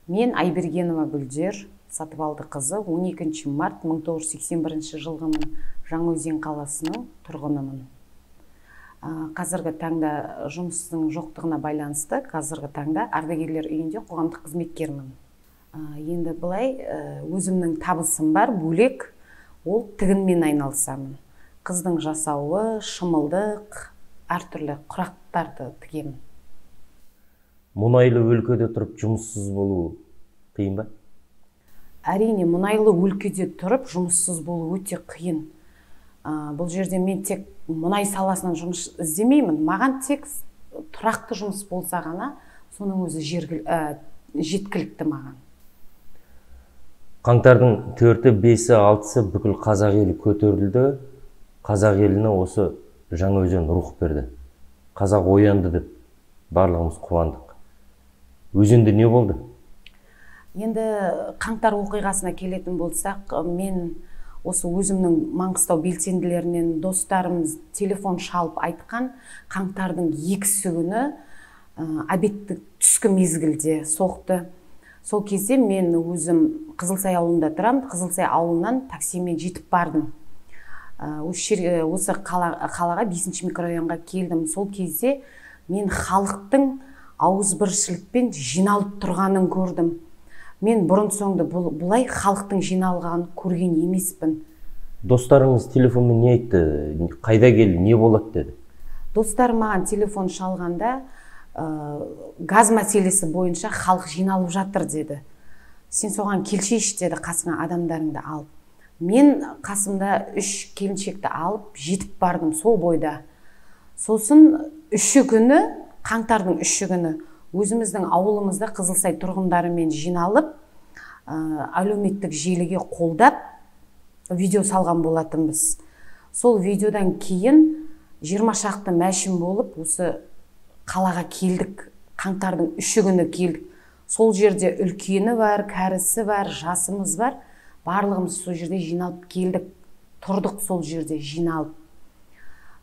Мен Айбергенова Гүлдер Сатыбалды қызы, 12 март 1981 жылғымын, Жаңаөзен қаласының тұрғынымын. Қазіргі таңда жұмыстың жоқтығына байланысты, қазіргі таңда ардагерлер үйінде қоғамдық қызметкермін. Енді былай, өзімнің табысым бар, бөлек, ол тігінмен айналысамын. Қыздың жасауы, шымылдық, әртүрлі құрақтарды тігемін. Мұнайлы өлкеде тұрып жұмыссыз болу қиын ба? Әрине, мұнайлы өлкеде тұрып жұмыссыз болу өте қиын. Бұл жерде мен тек мұнай саласынан жұмыс іздемеймін. Маған тек тұрақты жұмыс болса ғана, соның өзі жеткілікті маған. Қаңтардың 4-і, 5-і, 6-сы бүкіл қазақ елі көтерілді. Қазақ еліне осы Жаңаөзен рух берді. Қазақ оянды деп барлығымыз қуандық. Өзенде не болды? Енді қаңтар оқиғасына келетін болсақ, мен осы өзімнің Маңғыстау белсенділерінен достарым телефон шалып айтқан, қаңтардың 2-сі күні обедтік түскі мезгілде соқты. Сол кезде мен өзім Қызылсай ауылында тұрамын. Қызылсай ауылынан таксимен жетіп бардым. Осы қалаға 5 микрорайонға келдім. Сол кезде мен халықтың ауызбіршілікпен жиналып тұрғанын көрдім. Мен бұрын соңды бұлай халықтың жиналғанын көрген емеспін. Достарыңыз телефонмен не айтты? Қайда кел, не болады деді? Достарым маған телефон шалғанда, газ мәселесі бойынша халық жиналып жатыр деді. Сен соған келшейші деді, қасыңа адамдарыңды алып. Мен қасымда 3 келіншекті алып жетіп бардым сол бойда. Сосын 3 күні, қаңтардың 3 күні өзіміздің ауылымызда Қызылсай тұрғындарымен жиналып, әлеуметтік желіге қолдап видео салған болатынбыз. Сол видеодан кейін 20 шақты мәшін болып осы қалаға келдік. Қаңтардың 3 күні келдік. Сол жерде үлкені бар, кәрісі бар, жасымыз бар. Барлығымыз сол жерде жиналып келдік. Тұрдық сол жерде жиналып.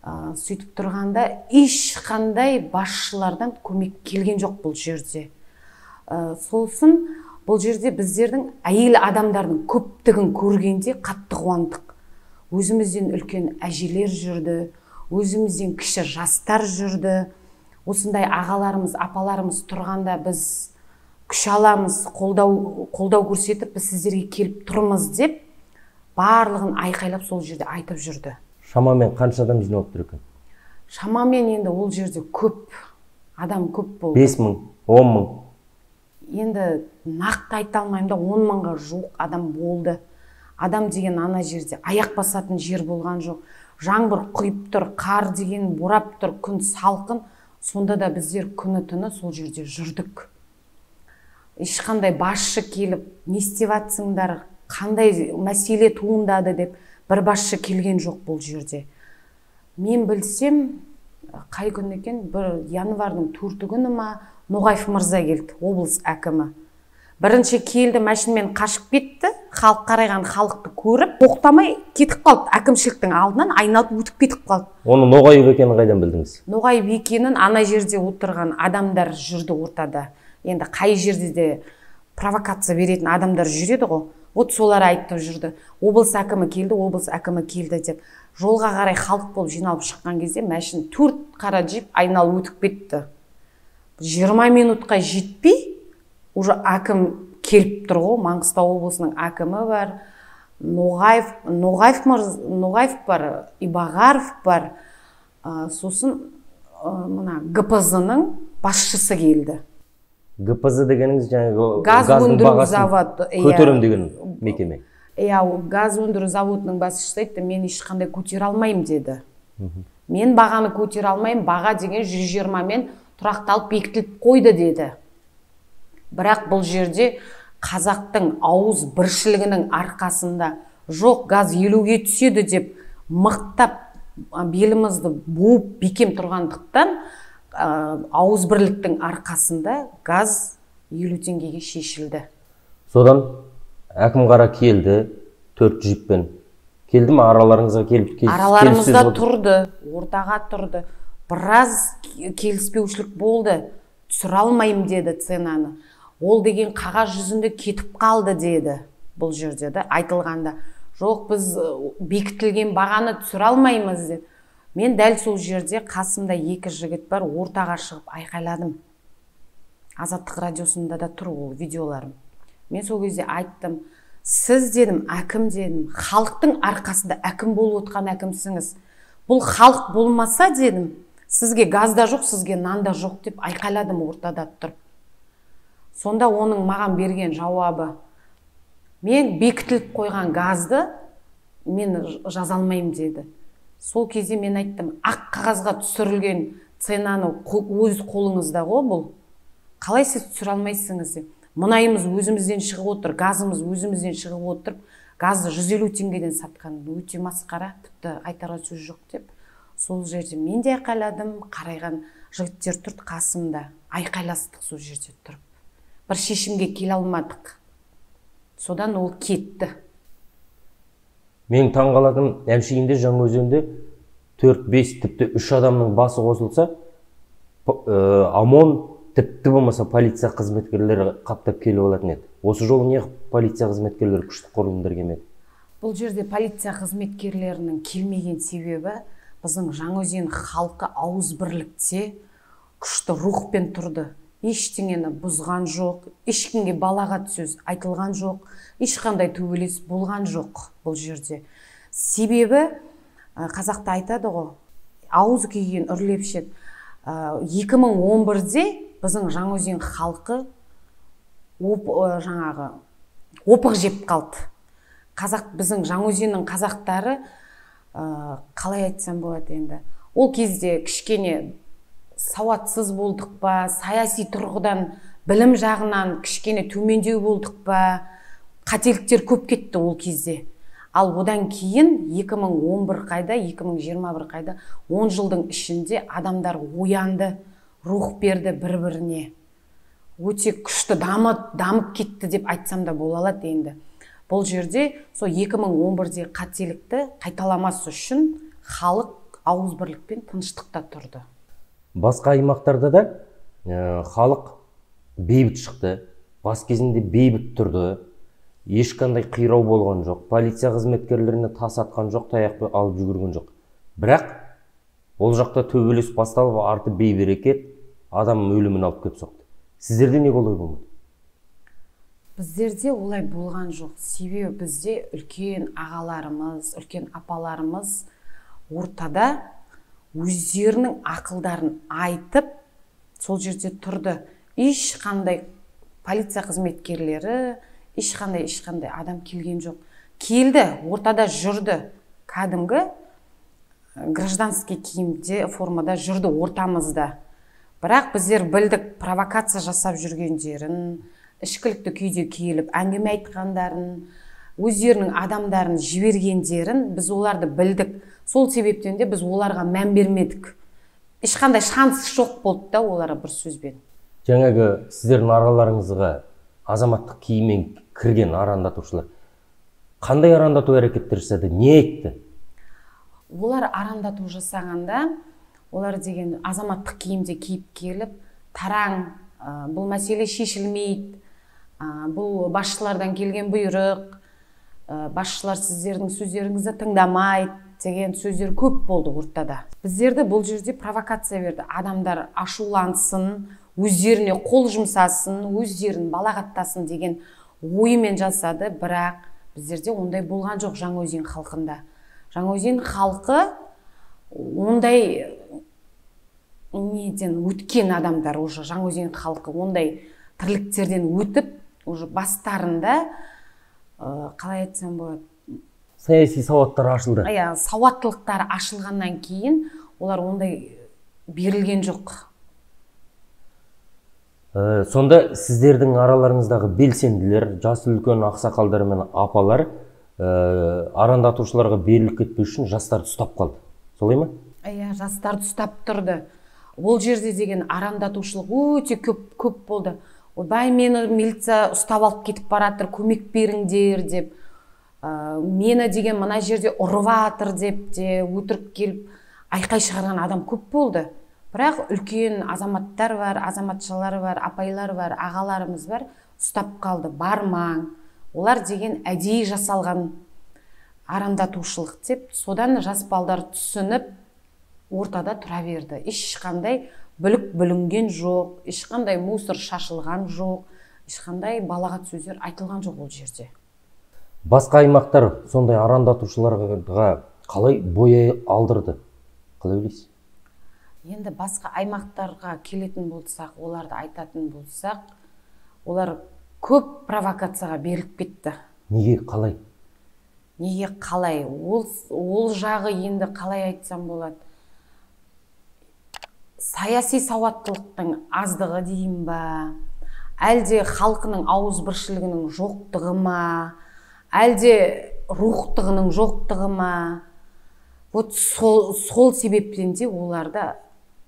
Сөйтіп тұрғанда ешқандай басшылардан көмек келген жоқ бұл жерде. Сосын бұл жерде біздердің әйел адамдардың көптігін көргенде қатты қуандық. Өзімізден үлкен әжелер жүрді, өзімізден кіші жастар жүрді. Осындай ағаларымыз, апаларымыз тұрғанда біз күш аламыз, қолдау көрсетіп, біз сіздерге келіп тұрмыз деп барлығын айқайлап сол жерде айтып жүрді. Шамамен қанша адам жиналып тұр екен? Шамамен енді ол жерде көп, адам көп болды. 5 мың, 10 мың? Енді нақты айта алмаймын да, 10 мыңға жуық адам болды. Адам деген ана жерде аяқ басатын жер болған жоқ. Жаңбыр құйып тұр, қар деген борап тұр, күн салқын. Сонда да біздер күні түні сол жерде жүрдік. Ешқандай басшы келіп, не істеп жатсыңдар, қандай мәселе туындады деп бір басшы келген жоқ бұл жерде. Мен білсем, қай күн екен, бір январдың 4 күні ма, Ноғаев мырза келді, облыс әкімі. Бірінші келді, машинамен қашып кетті, халық қарайған халықты көріп, тоқтамай кетіп қалды, әкімшіліктің алдынан айналып өтіп кетіп қалды. Оны Ноғаев екенін қайдан білдіңіз? Ноғаев екенін ана жерде отырған адамдар жүрді ортада. Енді қай жерде де провокация беретін адамдар жүреді ғой. Вот солар айтып жүрді. Облыс әкімі келді, облыс әкімі келді деп. Жолға қарай халық болып жиналып шыққан кезде машина 4 қара джип айналып өтіп кетті. 20 минутқа жетпей уже әкім келіп тұр ғой. Маңғыстау облысының әкімі бар, Ноғаев бар, Ибағаров бар. Сосын мына ГПЗ-ның басшысы келді. ГПЗ дегеніңіз жаңағы газ өндіру заводы, көтерем деген мекеме. Иә, газ өндіру заводының басшысы айтты, мен ешқандай көтере алмаймын деді. Мен бағаны көтере алмаймын, баға деген 120-мен тұрақталып бекітіліп қойды деді. Бірақ бұл жерде қазақтың ауыз біршілігінің арқасында жоқ, газ 50-ге түседі деп мықтап белімізді буып бекем тұрғандықтан ауыз бірліктің арқасында газ 50 теңгеге шешілді. Содан әкім қара келді, 4 джиппен. Келді ме, араларыңызға келіп? Араларымызда тұрды, ортаға тұрды. Біраз келіспеушілік болды. Түсіре алмаймын деді ценаны. Ол деген қағаз жүзінде кетіп қалды деді. Бұл жерде де айтылғанда, жоқ, біз бекітілген бағаны түсіре алмаймыз деді. Мен дәл сол жерде қасымда екі жігіт бар, ортаға шығып айқайладым. Азаттық радиосында да тұр ол видеоларым. Мен сол кезде айттым, сіз дедім, әкім дедім, халықтың арқасында әкім болып отқан әкімсіңіз. Бұл халық болмаса дедім, сізге газ да жоқ, сізге нан да жоқ деп айқайладым ортада тұрып. Сонда оның маған берген жауабы, мен бекітіліп қойған газды мен жаза алмаймын деді. Сол кезде мен айттым, ақ қағазға түсірілген ценаны өз қолыңызда ғой бұл. Қалай сіз түсіре алмайсыңыз деп. Мұнайымыз өзімізден шығып отыр, газымыз өзімізден шығып отыр. Газды 150 теңгеден сатқан өте масқара, тіпті айтарға сөз жоқ деп. Сол жерде мен де айқайладым, қарайған жігіттер тұрды қасымда. Айқайластық сол жерде тұрып. Бір шешімге келе алмадық. Содан ол кетті. Мен таңғалатыным, әншейінде Жаңаөзенде 4-5, тіпті 3 адамның басы қосылса, ОМОН, тіпті болмаса полиция қызметкерлері қаптап келіп алатын еді. Осы жолы неғып полиция қызметкерлері күштік құрылымдар келмеді? Бұл жерде полиция қызметкерлерінің келмеген себебі біздің Жаңаөзен халқы ауызбірлікте күшті рухпен тұрды. Ештеңені бұзған жоқ, ешкімге балағат сөз айтылған жоқ, ешқандай төбелес болған жоқ бұл жерде. Себебі қазақта айтады ғой, ауыз күйген үрлеп ішеді. 2011-де біздің Жаңаөзен халқы жаңағы опық жеп қалды. Қазақ, біздің Жаңаөзеннің қазақтары, қалай айтсам болады енді, ол кезде кішкене сауатсыз болдық па, саяси тұрғыдан, білім жағынан кішкене төмендеу болдық па, қателіктер көп кетті ол кезде. Ал одан кейін 2011 қайда, 2021 қайда, 10 жылдың ішінде адамдар оянды, рух берді бір-біріне. Өте күшті дамып кетті деп айтсам да бола алады енді. Бұл жерде сол 2011-де қателікті қайталамас үшін халық ауызбірлікпен тыныштықта тұрды. Басқа аймақтарда да халық бейбіт шықты, бас кезінде бейбіт тұрды, ешқандай қирау болған жоқ, полиция қызметкерлеріне тас атқан жоқ, таяқпен алып жүгірген жоқ. Бірақ ол жақта төбелес басталып, арты бейберекет адам өлімін алып келіп соқты. Сіздерде неге олай болмады? Біздерде олай болған жоқ. Себебі бізде үлкен ағаларымыз, үлкен апаларымыз ортада өздерінің ақылдарын айтып, сол жерде тұрды. Ешқандай полиция қызметкерлері, ешқандай адам келген жоқ. Келді, ортада жүрді. Кәдімгі гражданский киімде, формада жүрді ортамызда. Бірақ біздер білдік провокация жасап жүргендерін, ішкілікті күйде келіп, әңгіме айтқандарын, өздерінің адамдарын жібергендерін, біз оларды білдік. Сол себептен де біз оларға мән бермедік. Ешқандай шанс жоқ болды да оларға бір сөзбен. Жаңағы сіздердің араларыңызға азаматтық киіммен кірген арандатушылар қандай арандату әрекеттер жасады, не айтты? Олар арандату жасағанда, олар деген азаматтық киімде киіп келіп, тараң, бұл мәселе шешілмейді, бұл басшылардан келген бұйрық, басшылар сіздердің сөздеріңізді тыңдамайды деген сөздер көп болды ортада. Біздерді бұл жерде провокация берді. Адамдар ашулансын, өздеріне қол жұмсасын, өздерін балағаттасын деген ойымен жасады, бірақ біздерде ондай болған жоқ Жаңаөзен халқында. Жаңаөзен халқы ондай неден өткен адамдар, уже Жаңаөзен халқы ондай тірліктерден өтіп, уже бастарында, қалай айтсам болады, саяси сауаттар ашылды. Иә, сауаттылықтары ашылғаннан кейін олар ондай берілген жоқ. Сонда сіздердің араларыңыздағы белсенділер, жасы үлкен ақсақалдар мен апалар арандатушыларға беріліп кетпеу үшін жастарды ұстап қалды. Солай ма? Иә, жастарды ұстап тұрды. Ол жерде деген арандатушылық өте көп болды. Ойбай, мені милиция ұстап алып кетіп баратыр, көмек беріңдер деп. Мені деген мына жерде ұрып жатыр деп те өтірік келіп айқай шығарған адам көп болды. Бірақ үлкен азаматтар бар, азаматшалар бар, апайлар бар, ағаларымыз бар, ұстап қалды, бармаң. Олар деген әдейі жасалған арандатушылық деп, содан жас балдар түсініп ортада тұра берді. Ешқандай бүлік бүлінген жоқ, ешқандай мусор шашылған жоқ, ешқандай балағат сөздер айтылған жоқ ол жерде. Басқа аймақтар сондай арандатушыларға қалай бой алдырды? Қалай ойлайсыз? Енді басқа аймақтарға келетін болсақ, оларды айтатын болсақ, олар көп провокацияға беріліп кетті. Неге, қалай? Неге, қалай? Ол жағы енді қалай айтсам болады? Саяси сауаттылықтың аздығы дейін ба? Әлде халқының ауызбіршілігінің жоқтығы ма? Әлде рухтығының жоқтығы ма? Вот сол себептен де оларда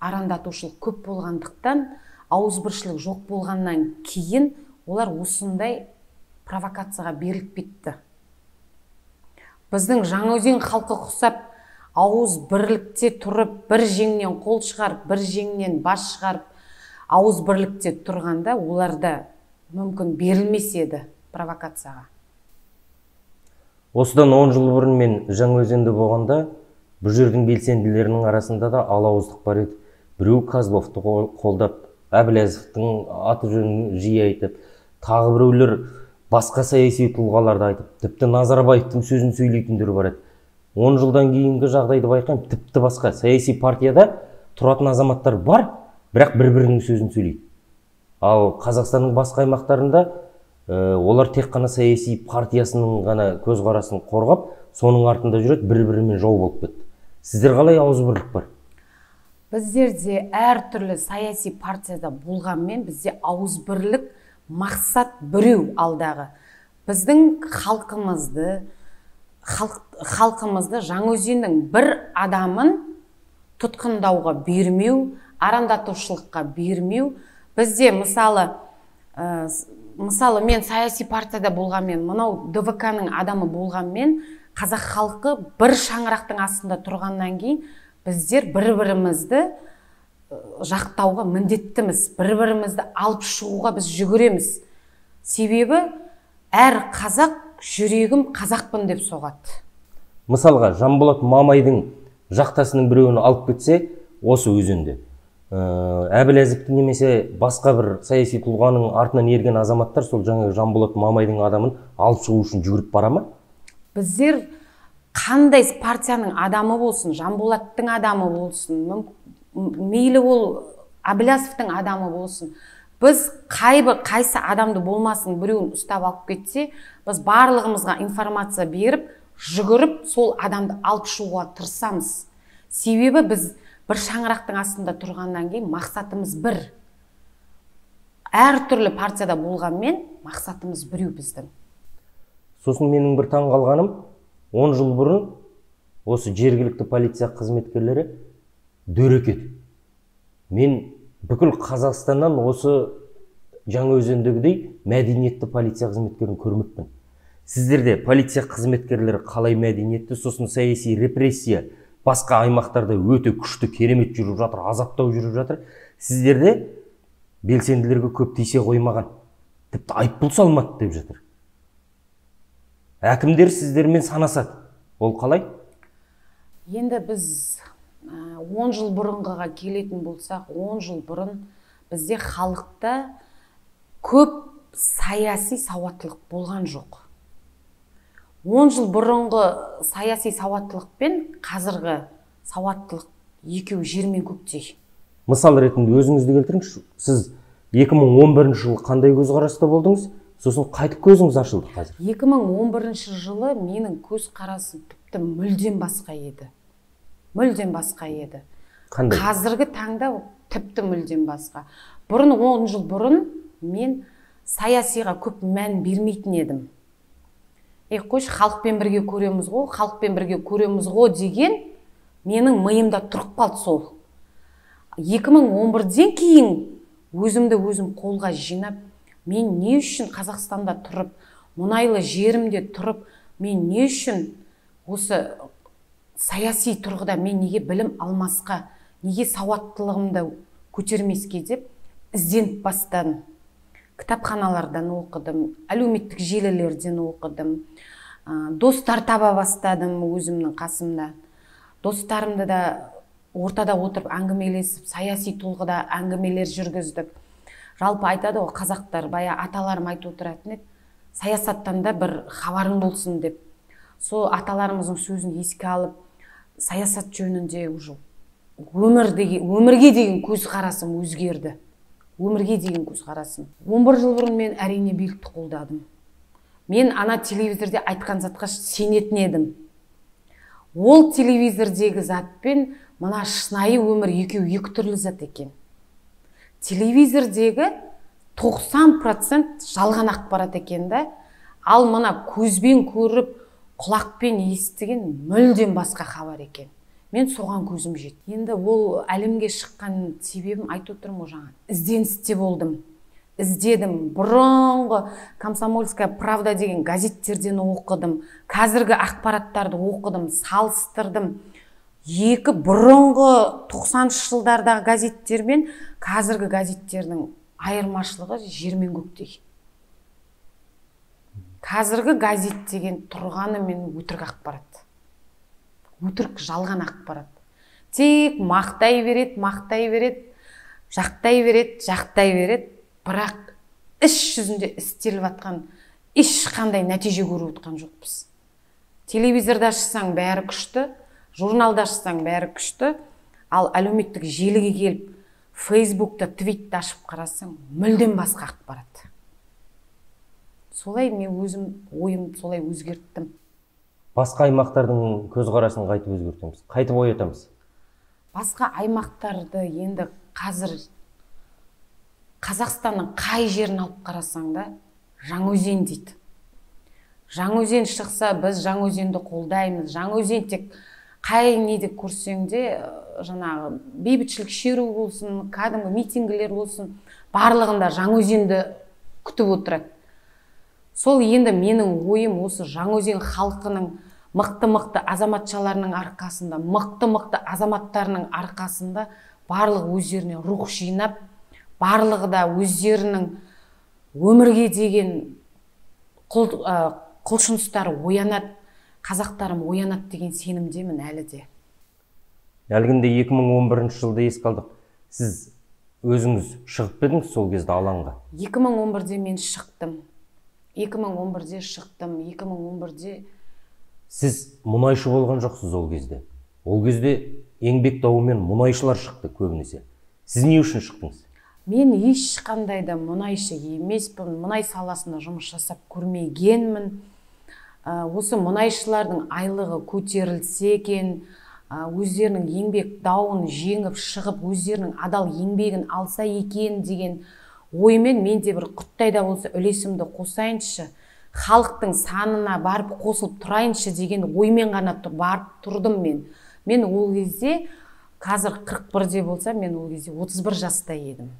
арандатушылық көп болғандықтан, ауызбіршілік жоқ болғаннан кейін олар осындай провокацияға беріліп кетті. Біздің Жаңаөзен халқы құсап, ауыз бірлікте тұрып, бір жеңнен қол шығарып, бір жеңнен бас шығарып, ауыз бірлікте тұрғанда оларда мүмкін берілмес еді провокацияға. Осыдан 10 жыл бұрын мен Жаңаөзенде болғанда, бұл жердің белсенділерінің арасында да алауыздық бар еді. Біреу Козловты қолдап, Әбіләзовтың аты жөнін жиі айтып, тағы біреулер басқа саяси тұлғаларды айтып, тіпті Назарбаевтың сөзін сөйлейтіндер бар еді. 10 жылдан кейінгі жағдайды байқаймын, тіпті басқа саяси партияда тұратын азаматтар бар, бірақ бір-бірінің сөзін сөйлейді. Ал Қазақстанның басқа аймақтарында олар тек қана саяси партиясының ғана көзқарасын қорғап, соның артында жүреді, бір-бірімен жау болып кетті. Сіздер қалай ауызбірлік бар? Біздерде әртүрлі саяси партияда болғанмен, бізде ауызбірлік мақсат біреу алдағы. Біздің халқымызды Жаңаөзеннің бір адамын тұтқындауға бермеу, арандатушылыққа бермеу. Бізде мысалы мен саяси партияда болғанмен, мынау ДВК-ның адамы болғанмен, қазақ халқы бір шаңырақтың астында тұрғаннан кейін біздер бір-бірімізді жақтауға міндеттіміз, бір-бірімізді алып шығуға біз жүгіреміз. Себебі әр қазақ жүрегім қазақпын деп соғады. Мысалға, Жанболат Мамайдың жақтасының біреуін алып кетсе, осы өзенде Әбіләзовтің немесе басқа бір саяси тұлғаның артынан ерген азаматтар сол жаңағы Жанболат Мамайдың адамын алып шығу үшін жүгіріп бара ма? Біздер қандай партияның адамы болсын, Жанболаттың адамы болсын, мейлі ол Әбіләзовтың адамы болсын, біз қайсы адамды болмасын біреуін ұстап алып кетсе, біз барлығымызға информация беріп, жүгіріп сол адамды алып шығуға тырысамыз. Себебі біз бір шаңырақтың астында тұрғаннан кейін мақсатымыз бір. Әртүрлі партияда болғанмен мақсатымыз біреу біздің. Сосын менің бір таң қалғаным, 10 жыл бұрын осы жергілікті полиция қызметкерлері дөрекі еді. Мен бүкіл Қазақстаннан осы Жаңаөзендегідей мәдениетті полиция қызметкерін көрмеппін. Сіздерде полиция қызметкерлері қалай мәдениетті, сосын саяси репрессия басқа аймақтарда өте күшті, керемет жүріп жатыр, азаптау жүріп жатыр. Сіздерде белсенділерге көп тисе қоймаған, тіпті айыппұл салмады деп жатыр. Әкімдер сіздермен санасады. Ол қалай? Енді біз 10 жыл бұрынғыға келетін болсақ, 10 жыл бұрын бізде халықта көп саяси сауаттылық болған жоқ. 10 жыл бұрынғы саяси сауаттылық пен қазіргі сауаттылық екеуі жер мен көктей. Мысал ретінде өзіңізді келтіріңізші. Сіз 2011 жылы қандай көзқараста болдыңыз? Сосын қайтып көзіңіз ашылды қазір? 2011 жылы менің көзқарасым тіпті мүлдем басқа еді. Мүлдем басқа еді. Қандай? Қазіргі таңда тіпті мүлдем басқа. Бұрын 10 жыл бұрын мен саясиға көп мән бермейтін едім. Қойшы, халықпен бірге көреміз ғой, халықпен бірге көреміз ғой деген менің миымда тұрып қалды сол. 2011-ден кейін өзімді өзім қолға жинап, мен не үшін Қазақстанда тұрып, мұнайлы жерімде тұрып, мен не үшін осы саяси тұрғыда мен неге білім алмасқа, Неге сауаттылығымды көтермеске деп ізденіп бастадым. Кітапханалардан оқыдым, әлеуметтік желілерден оқыдым, достар таба бастадым өзімнің қасымда. Достарымды да ортада отырып әңгімелесіп, саяси тұлғыда әңгімелер жүргіздік. Жалпы айтады ғой қазақтар, бая аталарым айтып отыратын еді, саясаттан да бір хабарың болсын деп. Сол аталарымыздың сөзін еске алып, саясат жөнінде уже өмірге деген көзқарасым өзгерді. Өмірге деген көзқарасым. 11 жыл бұрын мен әрине билікті қолдадым. Мен ана телевизорде айтқан затқа сенетін едім. Ол телевизордегі затпен мына шынайы өмір екеуі екі түрлі зат екен. Телевизордегі 90% жалған ақпарат екен да, ал мына көзбен көріп, құлақпен естіген мүлдем басқа хабар екен. Мен соған көзім жетті. Енді ол әлемге шыққан себебім айтып отырмын ғой жаңа. Ізденісте болдым. Іздедім. Бұрынғы Комсомольская правда деген газеттерден оқыдым. Қазіргі ақпараттарды оқыдым, салыстырдым. Екі бұрынғы 90-шы жылдардағы газеттер мен қазіргі газеттердің айырмашылығы жер мен көктей. Қазіргі газет деген тұрғанымен өтірік ақпарат. Өтірік жалған ақпарат. Тек мақтай береді, мақтай береді, жақтай береді, жақтай береді. Бірақ іс жүзінде істеліп жатқан ешқандай нәтиже көріп отқан жоқпыз. Телевизорда ашсаң бәрі күшті, журналда ашсаң бәрі күшті, ал әлеуметтік желіге келіп, Фейсбукта твитті ашып қарасаң, мүлдем басқа ақпарат. Солай мен өзім ойым солай өзгерттім. Басқа аймақтардың көзқарасын қайтып өзгертеміз, қайтып оятамыз. Басқа аймақтарды енді қазір Қазақстанның қай жерін алып қарасаң да, Жаңаөзен дейді. Жаңаөзен шықса, біз Жаңаөзенді қолдаймыз. Жаңаөзен тек қай неде көрсең де, жаңағы бейбітшілік шеру болсын, кәдімгі митингілер болсын, барлығында Жаңаөзенді күтіп отырады. Сол енді менің ойым осы Жаңаөзен халқының мықты-мықты азаматшаларының арқасында, мықты-мықты азаматтарының арқасында барлығы өздеріне рух жинап, барлығы да өздерінің өмірге деген құлшыныстары оянады, қазақтарым оянады деген сенімдемін әлі де. Әлгінде 2011 жылды еске алдық. Сіз өзіңіз шығып па едіңіз сол кезде алаңға? 2011-де мен шықтым. 2011-де шықтым. 2011-де Сіз мұнайшы болған жоқсыз ол кезде. Ол кезде еңбек дауымен мұнайшылар шықты көбінесе. Сіз не үшін шықтыңыз? Мен ешқандай да мұнайшы емеспін. Мұнай саласында жұмыс жасап көрмегенмін. Осы мұнайшылардың айлығы көтерілсе екен, өздерінің еңбек дауын жеңіп шығып, өздерінің адал еңбегін алса екен деген оймен мен де бір құттай да болса үлесімді қосайыншы, халықтың санына барып қосылып тұрайыншы деген оймен ғана барып тұрдым мен. Мен ол кезде, қазір 41-де болса, мен ол кезде 31 жаста едім.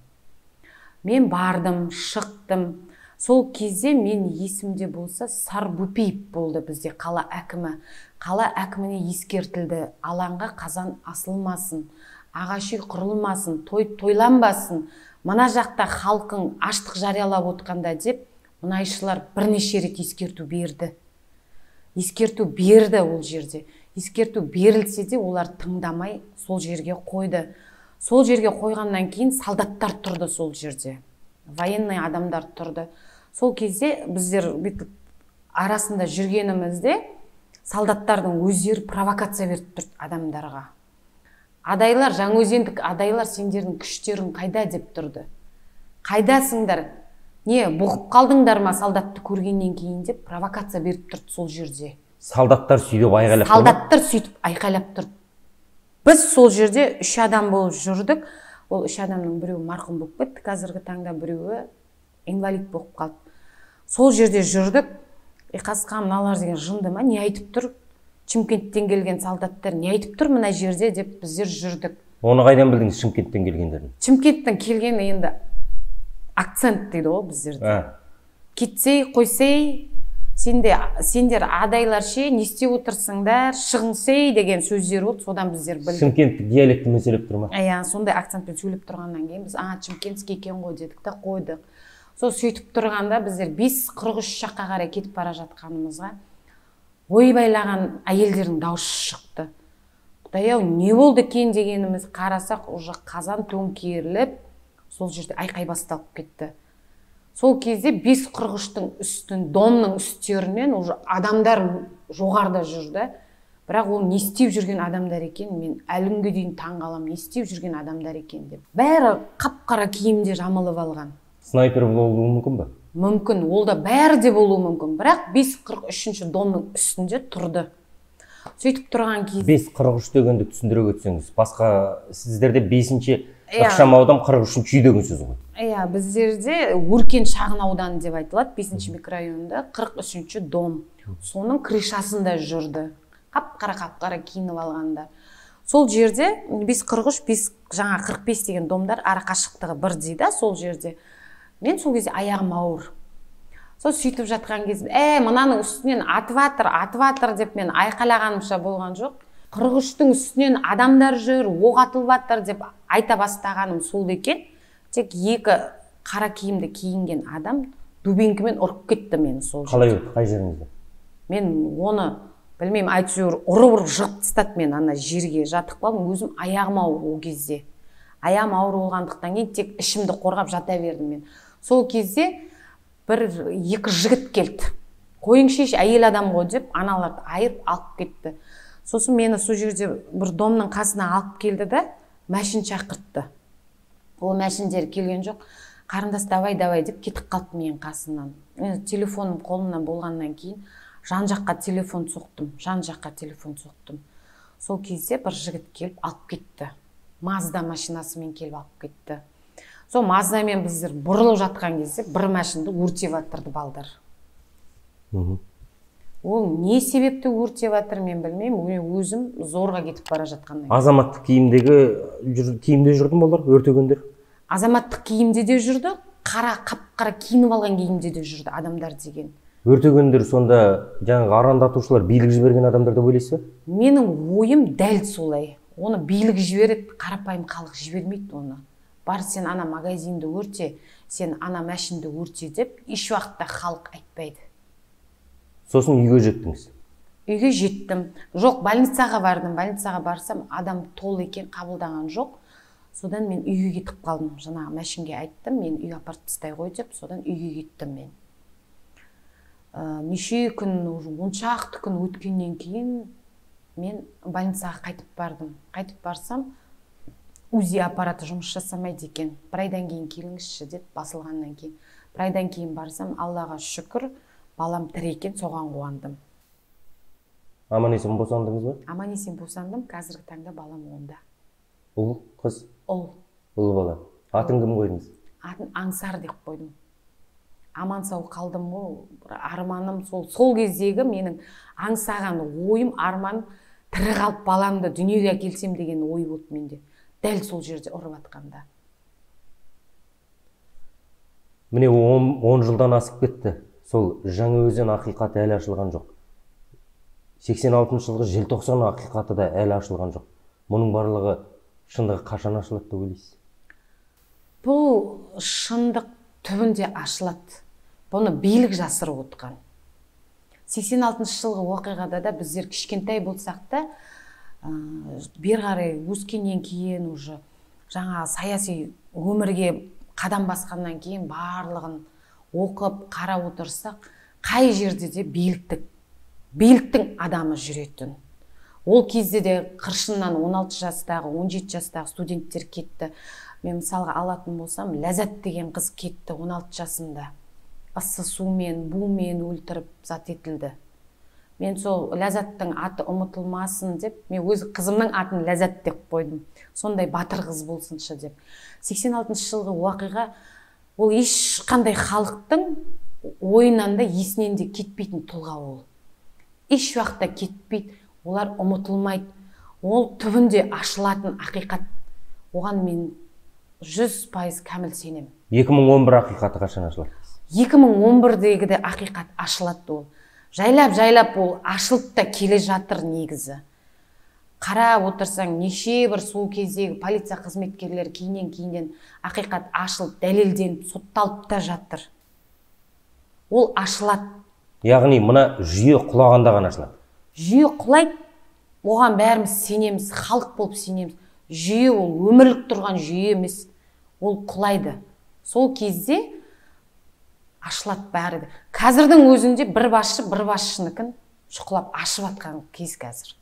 Мен бардым, шықтым. Сол кезде мен есімде болса, Сарбөпеев болды бізде қала әкімі. Қала әкіміне ескертілді, алаңға қазан асылмасын, ағаш үй құрылмасын, той тойланбасын, мына жақта халқың аштық жариялап отқанда деп мұнайшылар бірнеше рет ескерту берді. Ескерту берді ол жерде. Ескерту берілсе де олар тыңдамай сол жерге қойды. Сол жерге қойғаннан кейін солдаттар тұрды сол жерде. Военный адамдар тұрды. Сол кезде біздер бүйтіп арасында жүргенімізде солдаттардың өздері провокация беріп тұрды адамдарға. Адайлар, жаңаөзендік адайлар, сендердің күштерің қайда деп тұрды. Қайдасыңдар? Не, бұғып қалдыңдар ма солдатты көргеннен кейін деп провокация беріп тұрды сол жерде. Солдаттар сөйтіп айқайлап тұрды. Солдаттар сөйтіп айқайлап тұрды. Біз сол жерде 3 адам болып жүрдік. Ол 3 адамның біреуі марқұм болып кетті, қазіргі таңда біреуі инвалид болып қалды. Сол жерде жүрдік. Қасқа мыналар деген жынды ма, не айтып тұр? Шымкенттен келген солдаттар не айтып тұр мына жерде деп біздер жүрдік. Оны қайдан білдіңіз Шымкенттен келгендерін? Шымкенттен келгені енді акцент дейді ғой біздерде. Кетсей, қойсей, Сендер адайлар ше, не істеп отырсыңдар, шығыңсей деген сөздер болды, содан біздер білдік. Шымкенттік диалектімен сөйлеп тұр ма? Иә, сондай акцентпен сөйлеп тұрғаннан кейін біз, шымкентский екен ғой дедік та қойдық. Сол сөйтіп тұрғанда біздер 5:43 жаққа қарай кетіп бара жатқанымызға ойбайлаған әйелдердің дауысы шықты. Құдай-ау, не болды екен дегеніміз, қарасақ, уже қазан төңкеріліп, сол жерде айқай басталып кетті. Сол кезде 5:43-тің үстін, домның үстерінен уже адамдар жоғарыда жүрді. Бірақ ол не істеп жүрген адамдар екен, мен әлі күнге дейін таң қаламын, не істеп жүрген адамдар екен деп. Бәрі қап-қара киімде жамылып алған. Снайпер болуы мүмкін бе? Мүмкін, ол да бәрі де болуы мүмкін. Бірақ 5:43 домның үстінде тұрды. Сөйтіп тұрған кезде 5:43 дегенді түсіндіре өтсеңіз, басқа сіздерде 5-ші ықшам аудан 43-ші үй деген сөз ғой. Иә, біздерде Өркен шағын ауданы деп айтылады, 5-ші микрорайонда 43-ші дом. Соның крышасында жүрді. Қап-қара киініп алғанда. Сол жерде 5:43, 5 жаңа 45 деген домдар ара қашықтығы бірдей да сол жерде. Мен сол кезде аяғым ауыр. Сол сөйтіп жатқан кезім, мынаның үстінен атып жатыр, атып жатыр деп мен айқайлағанымша болған жоқ. 43-тің үстінен адамдар жүр, оқ атылып жатыр деп айта бастағаным сол екен. Тек екі қара киімді киінген адам дубинкімен ұрып кетті мені сол жерде. Қалай ұрды? Қай жеріңізде? Мен оны білмеймін, әйтеуір ұрып-ұрып жығып тастады мен ана жерге жатып қалдым. Өзім аяғым ауыр ол кезде. Аяғым ауыр болғандықтан кейін тек ішімді қорғап жата бердім мен. Сол кезде бір екі жігіт келді. Қойыңшы, әйел адам ғой деп аналарды айырып алып кетті. Сосын мені сол жерде бір домның қасына алып келді да, мәшін шақыртты. Ол мәшіндер келген жоқ. Қарындас, давай, давай деп кетіп қалды менің қасымнан. Мен телефоным қолымнан болғаннан кейін жан жаққа телефон соқтым, жан жаққа телефон соқтым. Сол кезде бір жігіт келіп алып кетті. Мазда машинасымен келіп алып кетті. Сол Маздамен біздер бұрылып жатқан кезде бір машинды өртеп жатырды балдар. Ол не себепті өртеп жатыр мен білмеймін, мен өзім зорға кетіп бара жатқаннан кейін. Азаматтық киімде жүрді ме олар, өртегендер? Азаматтық киімде де жүрді, қара, қап-қара киініп алған киімде де жүрді адамдар деген. Өртегендер сонда жаңағы арандатушылар, билік жіберген адамдар деп ойлайсыз ба? Менің ойым дәл солай. Оны билік жібереді, қарапайым халық жібермейді оны. Бар сен ана магазинді өрте, сен ана мәшінді өрте деп еш уақытта халық айтпайды. Сосын үйге жеттіңіз? Үйге жеттім. Жоқ, больницаға бардым. Больницаға барсам, адам толы екен, қабылдаған жоқ. Содан мен үйге кетіп қалдым. Жаңағы мәшінге айттым, мен үйге апарып тастай ғой деп, содан үйге кеттім мен. Неше күн, уже 10 шақты күн өткеннен кейін мен больницаға қайтып бардым. Қайтып барсам, УЗИ аппараты жұмыс жасамайды екен. Бір айдан кейін келіңізші деп басылғаннан кейін. Бір айдан кейін барсам, Аллаға шүкір, балам тірі екен, соған қуандым. Аман есен босандыңыз ба? Аман есен босандым. Қазіргі таңда балам онда. Ұл, қыз? Ұл. Ұл бала. Атын кім қойдыңыз? Атын Аңсар деп қойдым. Аман сау қалдым ғой. Арманым сол, сол кездегі менің аңсаған ойым, арманым тірі қалып баламды дүниеге әкелсем деген ой болды менде. Дәл сол жерде ұрып атқанда. Міне 10 жылдан асып кетті. Сол Жаңаөзен ақиқаты әлі ашылған жоқ. 86 жылғы желтоқсан ақиқаты да әлі ашылған жоқ. Мұның барлығы шындығы қашан ашылады деп ойлайсыз? Бұл шындық түбінде ашылады. Бұны билік жасырып отқан. 86 жылғы оқиғада да біздер кішкентай болсақ та, бері қарай өскеннен кейін уже жаңа саяси өмірге қадам басқаннан кейін барлығын оқып, қарап отырсақ, қай жерде де биліктің адамы жүретін. Ол кезде де қыршыннан 16 жастағы, 17 жастағы студенттер кетті. Мен мысалға алатын болсам, Ләззат деген қыз кетті 16 жасында. Ыссы сумен, бумен өлтіріп зат етілді. Мен сол Ләззаттың аты ұмытылмасын деп, мен өз қызымның атын Ләззат деп қойдым. Сондай батыр қыз болсыншы деп. 86 жылғы уақиға ол ешқандай халықтың ойынан да есінен де кетпейтін тұлға ол. Еш уақытта кетпейді, олар ұмытылмайды. Ол түбінде ашылатын ақиқат. Оған мен 100% кәміл сенемін. 2011 ақиқаты қашан ашылады? 2011-дегі де ақиқат ашылады ол. Жайлап-жайлап ол ашылып та келе жатыр негізі. Қарап отырсаң, неше бір сол кездегі полиция қызметкерлері кейіннен ақиқат ашылып, дәлелденіп, сотталып та жатыр. Ол ашылады. Яғни мына жүйе құлағанда ғана ашылады. Жүйе құлайды, оған бәріміз сенеміз, халық болып сенеміз. Жүйе ол өмірлік тұрған жүйе емес, ол құлайды. Сол кезде ашылады бәрі де. Қазірдің өзінде бір басшы бір басшыныкін шұқылап ашып атқан кез қазір.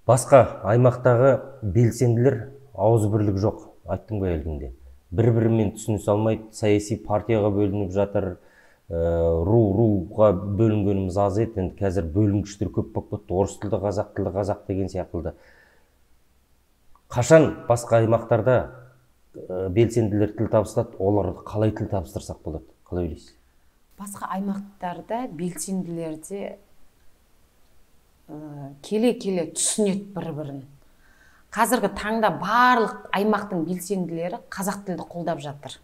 Басқа аймақтағы белсенділер ауызбірлік жоқ, айттым ғой әлгінде. Бір-бірімен түсінісе алмайды, саяси партияға бөлініп жатыр, ру-руға бөлінгеніміз аз еді, енді қазір бөлінгіштер көп болып кетті, орыс тілді, қазақ тілді, қазақ деген сияқты. Қашан басқа аймақтарда белсенділер тіл табыстады, оларды қалай тіл табыстырсақ болады, қалай ойлайсыз? Басқа аймақтарда белсенділерде келе-келе түсінеді бір-бірін. Қазіргі таңда барлық аймақтың белсенділері қазақ тілді қолдап жатыр.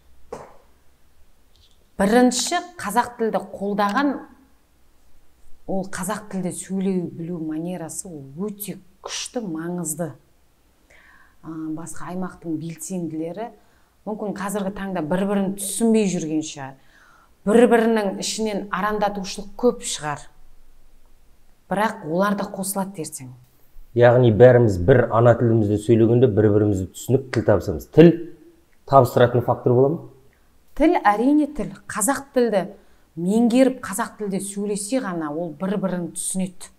Бірінші қазақ тілді қолдаған, ол қазақ тілде сөйлеу білу манерасы ол өте күшті, маңызды. Басқа аймақтың белсенділері мүмкін қазіргі таңда бір-бірін түсінбей жүрген шығар. Бір-бірінің ішінен арандатушылық көп шығар. Бірақ олар да қосылады ертең. Яғни бәріміз бір ана тілімізде сөйлегенде бір-бірімізді түсініп тіл табысамыз. Тіл табыстыратын фактор бола ма? Тіл әрине тіл. Қазақ тілді меңгеріп, қазақ тілде сөйлесе ғана ол бір-бірін түсінеді.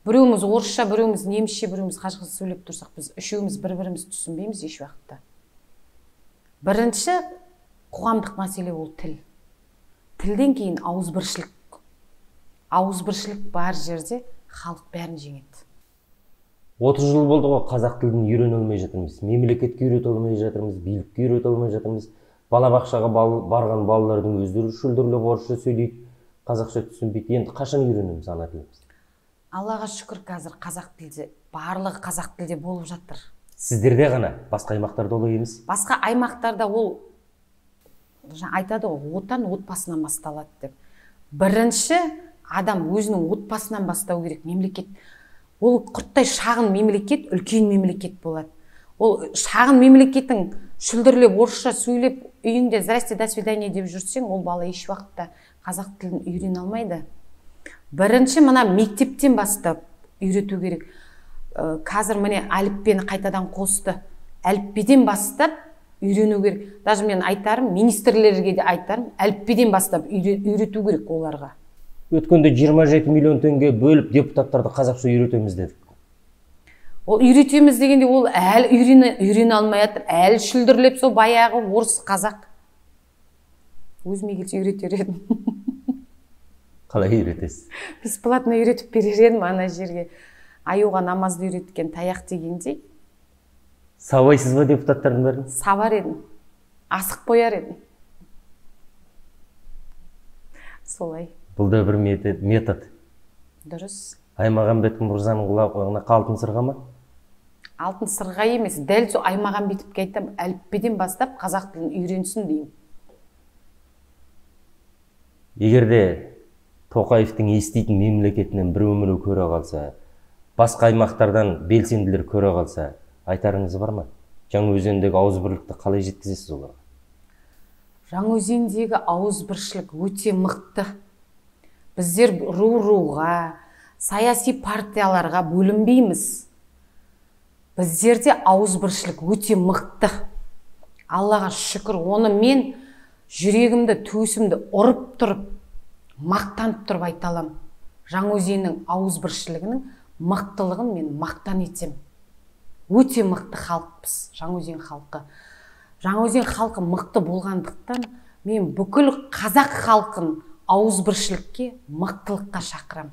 Біреуміз орысша, біреуміз немісше, біреуміз қазақша сөйлеп тұрсақ, біз үшеуміз бір-бірімізді түсінбейміз еш уақытта. Бірінші қоғамдық мәселе ол тіл. Тілден кейін ауызбіршілік. Ауызбіршілік бар жерде халық бәрін жеңеді. 30 жыл болды ғой қазақ тілін үйрене алмай жатырмыз, мемлекетке үйрете алмай жатырмыз, билікке үйрете алмай жатырмыз. Балабақшаға барған балалардың өздері шүлдірлеп орысша сөйлейді, қазақша түсінбейді. Енді қашан үйренеміз ана тілімізді? Аллаға шүкір, қазір қазақ тілде, барлығы қазақ тілде болып жатыр. Сіздерде ғана, басқа аймақтарда олай емес? Басқа аймақтарда ол, айтады ғой, отан отбасынан басталады деп. Бірінші адам өзінің отбасынан бастау керек, мемлекет. Ол құрттай шағын мемлекет, үлкен мемлекет болады. Ол шағын мемлекеттің шүлдірлеп орысша сөйлеп, үйіңде здрасте, до свидания деп жүрсең, ол бала еш уақытта қазақ тілін үйрене алмайды. Бірінші мына мектептен бастап үйрету керек. Қазір міне әліппені қайтадан қосты. Әліппеден бастап үйрену керек. Даже мен айтарым, министрлерге де айтарым, әліппеден бастап үйрету керек оларға. Өткенде 27 миллион теңге бөліп депутаттарды қазақша үйретеміз дедік. Ол үйретеміз дегенде ол әлі үйрене алмай жатыр, әлі шүлдірлеп сол баяғы орыс қазақ. Өзіме келсе үйретер едім. Қалай үйретесіз? Бесплатно үйретіп берер едім ана жерге. Аюға намазды үйреткен таяқ дегендей. Сабайсыз ба депутаттардың бәрін? Сабар едім. Асық қояр едім. Солай. Бұл да бір метод. Дұрыс. Аймағамбет мырзаның құлағына алтын сырға ма? Алтын сырға емес, дәл сол Аймағамбетовке айтам, әліппеден бастап қазақ тілін үйренсін деймін. Егер де Тоқаевтың еститін мемлекетінен бір өмірі көре қалса, басқа аймақтардан белсенділер көре қалса, айтарыңыз бар ма? Жаңаөзендегі ауызбірлікті қалай жеткізесіз оларға? Жаңаөзендегі ауызбіршілік өте мықты. Біздер ру-руға, саяси партияларға бөлінбейміз. Біздерде ауызбіршілік өте мықты. Аллаға шүкір, оны мен жүрегімді, төсімді ұрып тұрып, мақтанып тұрып айта аламын. Жаңаөзеннің ауызбіршілігінің мықтылығын мен мақтан етем. Өте мықты халықпыз, Жаңаөзен халқы. Жаңаөзен халқы мықты болғандықтан мен бүкіл қазақ халқын ауызбіршілікке, мықтылыққа шақырам.